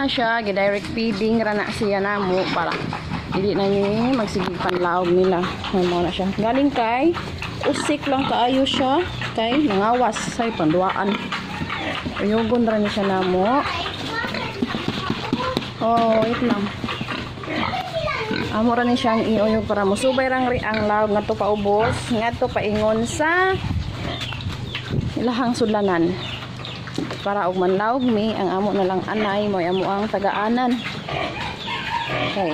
Na siya, gi-direct feeding ra na siya namo para dili na ni magsigig panlawog nila. May mao na siya. Galing kay usik lang kaayo siya kay nangawas say panduaan. Uyugon ra ni siya namo. Oh, wait lang. Amo ra ni siyang iuyog para musubay rang ri ang lawog ngadto paubos, ngadto paingon sa ilahang sudlanan. Para og manlawog mi ang amo na lang anay mo amo ang tagaanan. Okay.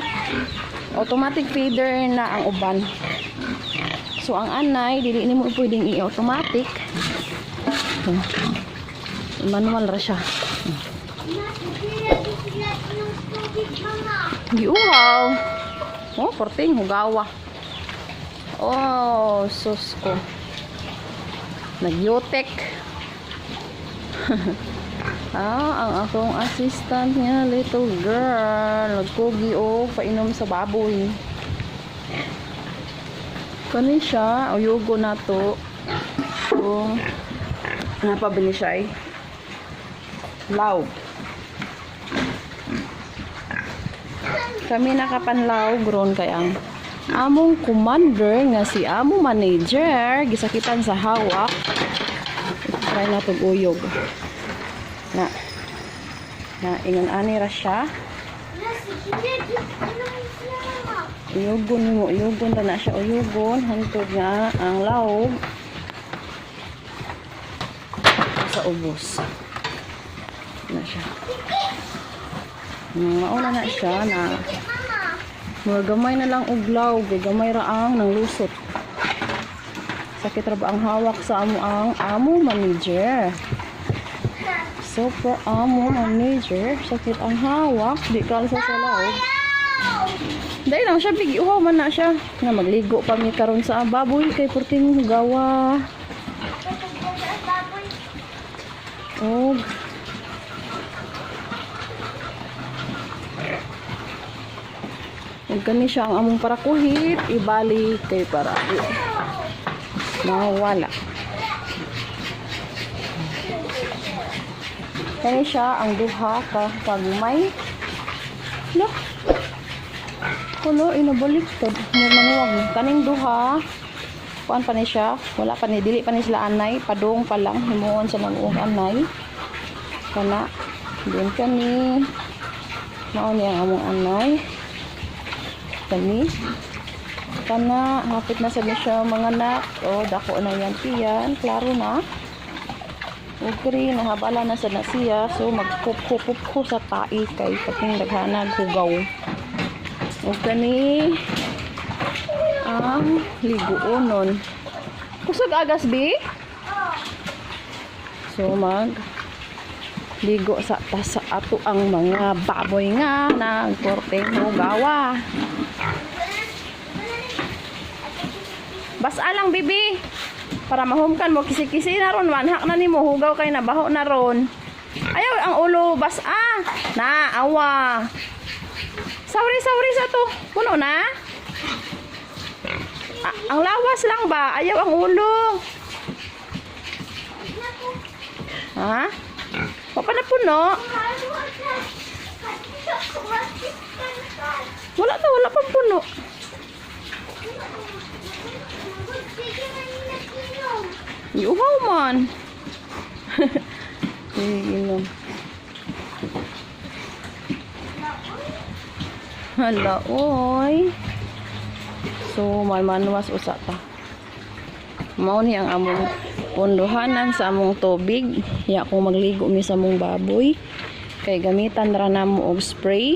Automatic feeder na ang uban. So ang anay dili nimo pwedeng i-automatic. Manual ra siya. Giuhaw. Oh, porting hugawa. Oh, sus ko. Nagyutek. Ah, ang akong assistant nga little girl. Nagkugi o painom sa baboy. Kani siya, uyugo na to. Kung napabili siya ay lawg. Kami nakapanlawg ron kay ang among commander nga si among manager gisakitan sa hawak. Try na tog uyog. Na. Na ingon ani ra siya. Uyugon mo, uyugon ra na siya uyugon hantod nga ang lawog sa ubos. Na siya. Mauna na siya na mga gamay na lang og lawog, kay gamay ra ang nang lusot. Sakit ra ba ang hawak sa amo ang amo manager? Super amo manager, sakit ang hawak, di kalsa sa lawog. Dahil lang siya, bigi uhaw man na siya. Nga magligo pa mi karon sa baboy kay purting hugawa. Og ug kani siya ang among parakuhit, ibalik kay para di mawala. Kani siya ang duha ka pagmay. Look. Kulo inabaliktad. May manguwag. Kaning duha. Kuan pa ni siya. Wala pa ni dili pa ni sila anay, padung pa lang himuon sa mag-uog anay. Kana din kani. Mao ni ang among anay. Kani. Kana hapit na sa ni siya mga anak. O dako na yan tiyan, klaro na. Ug kri nahabala na sad na siya, so magkup-kup sa tai kay pating daghanag hugaw. Ug kani ang liguonon. Kusog agas bi? So mag ligo sa ta sa ato ang mga baboy nga nagporteng hugawa. Basa lang bibi. Para mahumkan mo kisi-kisi na ron, wanhak na nimo hugaw kay nabaho na ron. Ayaw ang ulo basa. Na awa. Sorry, sorry sa to. Puno na? Ah, ang lawas lang ba? Ayaw ang ulo. Ha? Wa pa na puno. Wala to, wala pang puno. Iuhaw man. Iinom. Hala, oy. So, may manuwas usa ta. Mao ni ang among punduhanan sa among tubig. Ya kung magligo mi sa among baboy kay gamitan ra namo og spray.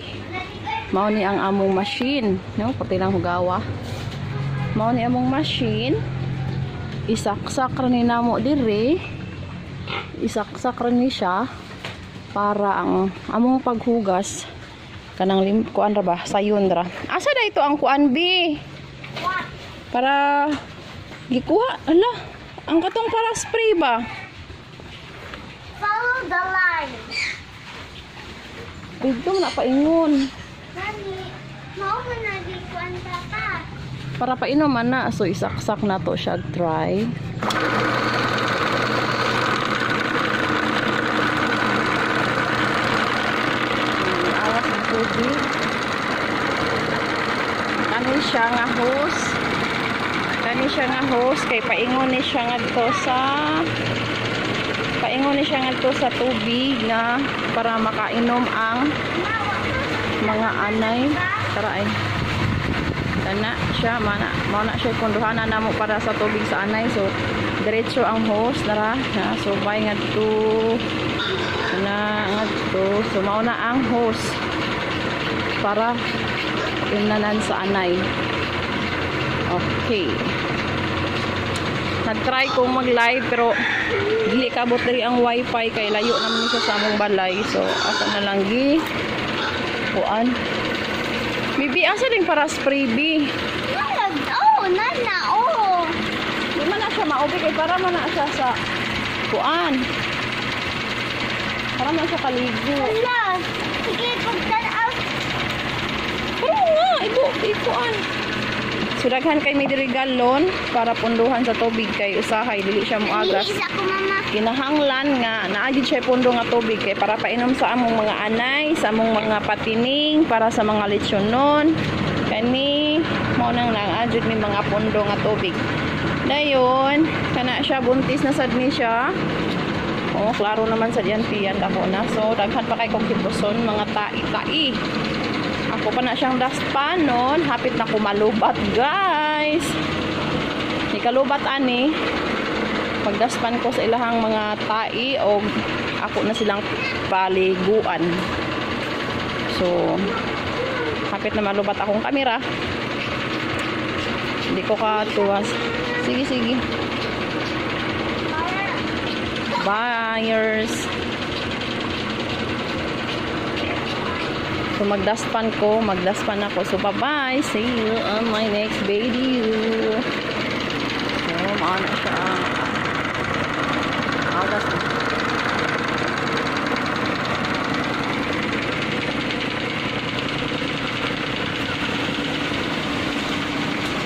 Mao ni ang among machine, no? Pati lang hugawa. Mao ni among machine. Isaksak ra ni namo diri. Isaksak ra ni siya para ang among paghugas kanang lim kuan ra ba sayon ra. Asa da ito ang kuan bi? Para gikuha ala ang katong para spray ba? Follow the line. Dito na paingon. Mami, mao man na di kuan papa. Para painom man na so isaksak na to siya try. tubig. Kani siya nga hose. Kani siya nga hose kay paingon ni siya ngadto sa tubig na para makainom ang mga anay. Tara ay. Kana siya mana mao na siya punduhanan namo para sa tubig sa anay. So diretso ang hose dara na, so bay ngadto na ngadto. So mao na ang hose para inanan sa anay. Okay. Nag-try kong mag-live pero dili kabot diri ang wifi kay layo naman ni siya sa among balay. So ako na lang gi kuan. Bibi, asa din para spray, bi? Nana, oh, nana, oh. Di man na siya maubi kay para man na siya sa kuan. Para man siya kaligo. Wala. Sige, pagtanaw. Pero nga, ibo, ikuan. So daghan kay may diri galon para punduhan sa tubig kay usahay dili siya moagas. Isa ko, mama. Kinahanglan nga naa gyud siya pundo nga tubig kay para painom sa among mga anay, sa among mga patining, para sa mga lechonon. Kani mao nang naa jud mi mga pundo nga tubig. Dayon, kana siya, buntis na sad ni siya. Oh, klaro naman sa diyan tiyan ako na. So daghan pa kay kong hipuson mga tai-tai. Ako pa na siyang dustpan nun. Hapit na kumalubat, guys. Nikalubat ani. Pagdaspan ko sa ilahang mga tai o ako na silang paliguan. So, hapit na malubat akong kamera. Hindi ko katuwas. Sige, sige. Buyers. So, magdaspan ko. Magdaspan ako. So, bye-bye. See you on my next video. So, maano siya. Agas na.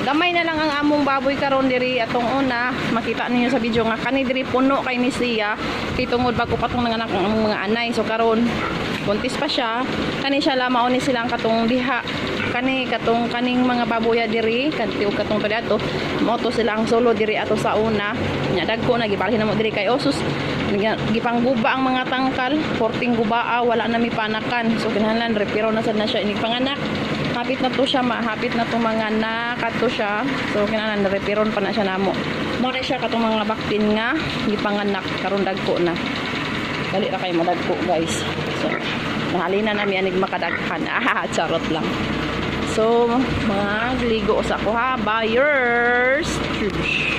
Gamay na lang ang among baboy karon diri atong una. Makita ninyo sa video nga kani diri puno kay ni siya kay tungod bago pa tong nanganak ang among mga anay. So karon buntis pa siya. Kani siya lamao ni silang katong diha, kani katong kaning mga baboya diri kanti og katong to ato mo to sila ang solo diri ato sa una. Nya dagko na gibalhin na mo diri kay osus gipangguba ang mga tangkal, porting gubaa, wala na mi panakan. So kinahanglan repiro na sad na siya inig panganak. Hapit na to siya, hapit na to mga anak to siya. So kinahanglan repiron pa na siya namo. Mo na siya katong mga baktin nga gipanganak karon, dagko na. Dali ra kay madagko, guys. So nahalina nami anig makadaghan. Ah, charot lang. So magligo sa ko ha, buyers. Tchush.